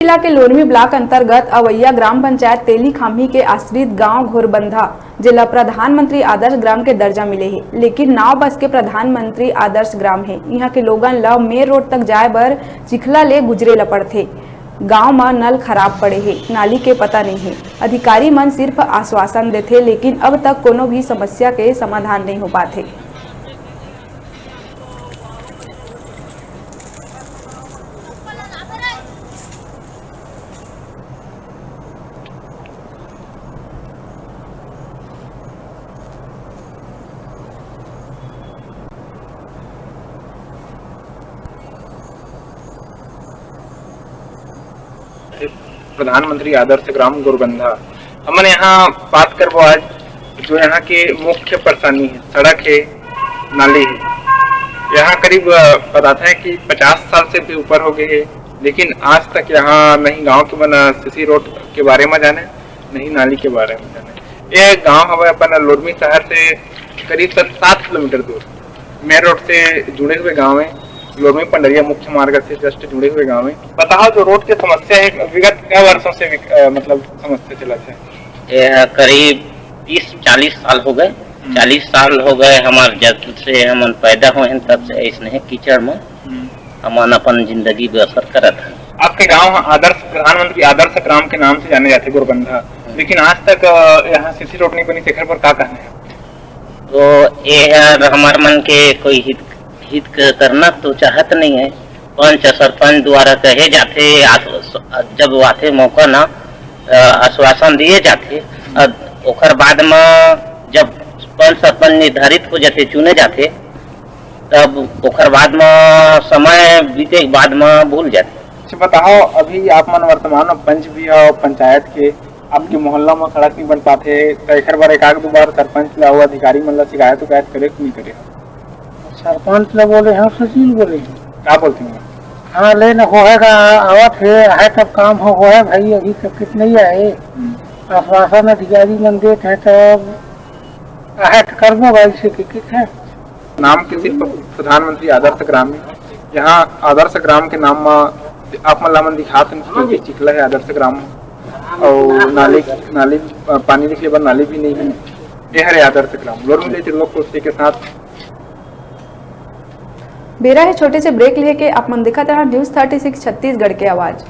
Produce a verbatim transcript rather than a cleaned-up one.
जिला के लोरमी ब्लॉक अंतर्गत अवैया ग्राम पंचायत तेली खाम्ही के आश्रित गांव घोरबंधा, जेला प्रधानमंत्री आदर्श ग्राम के दर्जा मिले हे, लेकिन नाव बस के प्रधानमंत्री आदर्श ग्राम हे। इहां के लोगन ल मेन रोड तक जाय बर चिखला ले गुजरे ल पड़थे। गांव म नल खराब पड़े हे, नाली के पता नइ हे। अधिकारी मन सिर्फ आश्वासन देथे, लेकिन अब तक कोनो भी समस्या के समाधान नइ हो पाथे। प्रधानमंत्री आदर्श ग्राम घोरबंधा। हमन यहाँ बात करबो आज, जो यहाँ के मुख्य परेशानी है, सड़क है, नाली है। यहाँ करीब, अ, बताते हैं कि पचास साल से भी ऊपर हो गए हैं, लेकिन आज तक यहाँ नहीं गांव के मन सीसी रोड के बारे में जाने, नहीं नाली के बारे में जाने। ये गांव हवे अपन लोरमी शहर से करीब सात, सात किलोमीटर दूर, मेन रोड से जुड़े हुए गांव है। लोरमी पंडरिया मुख्य मार्ग से just जुड़े हुए गांव है। बताओ, जो रोड की समस्या है, विगत कई वर्षों से विक-, अ, मतलब समस्या चलत है? ये करीब तीस चालीस साल हो गए। हम्म। चालीस साल हो गए हमार, जब से हमन पैदा हुए हैं तब से ऐसने कीचड़ में हम्म। हमन अपन जिंदगी बसर करत हैं। आपके गांव आदर्श, प्रधानमंत्री आदर्श ग्राम के नाम से जाने जाते, घोरबंधा, हम्म। लेकिन आज तक, अ, यहाँ सीसी रोड नहीं बनी, तेखर पर का कहना है? तो ये हर हमार मन के कोई हित, हित क-, करना तो चाहत नहीं है। पंच सरपंच द्वारा कहे जाथे, आस-, जब आथे मौका ना, अ, आश्वासन दिए जाथे, अ, ओकर बाद म जब पंच सरपंच निर्धारित हो जाथे, चुने जाथे, तब ओकर बाद म समय बीते के बाद म भूल जाथे। अच्छा बताओ, अभी आप मन वर्तमान में पंच भी हो पंचायत के, आपके मोहल्ला में सड़क नहीं बन पाथे, तो एकर बारे एक आध दो बार सरपंच ला अउ अधिकारी मन ला शिकायत उकायत करे कि नहीं करे? सरपंच ला बोले हैं, सुशील बोले हैं। का बोलते हैं? हाँ, ले न होएगा, आवत है, है तब काम हो, होए भाई, अभी तक कित नहीं आए। हम्म। आश्वासन अधिकारी मन देत है, तब आहे तो करबो भाई से कि कित है। नाम के सिर्फ प्रधानमंत्री आदर्श ग्राम है। यहाँ आदर्श ग्राम के नाम में आप मन ला मन दिखात हन कि चिखला है आदर्श ग्राम, और नाली, नाली, पानी निकले बर नाली भी नहीं है। ये हरे आदर्श ग्राम। लोरमी ले त्रिलोक कुर्सी के साथ। बेरा है छोटे से ब्रेक लेके, आप मन देखत रहा News Thirty Six छत्तीसगढ़ के आवाज।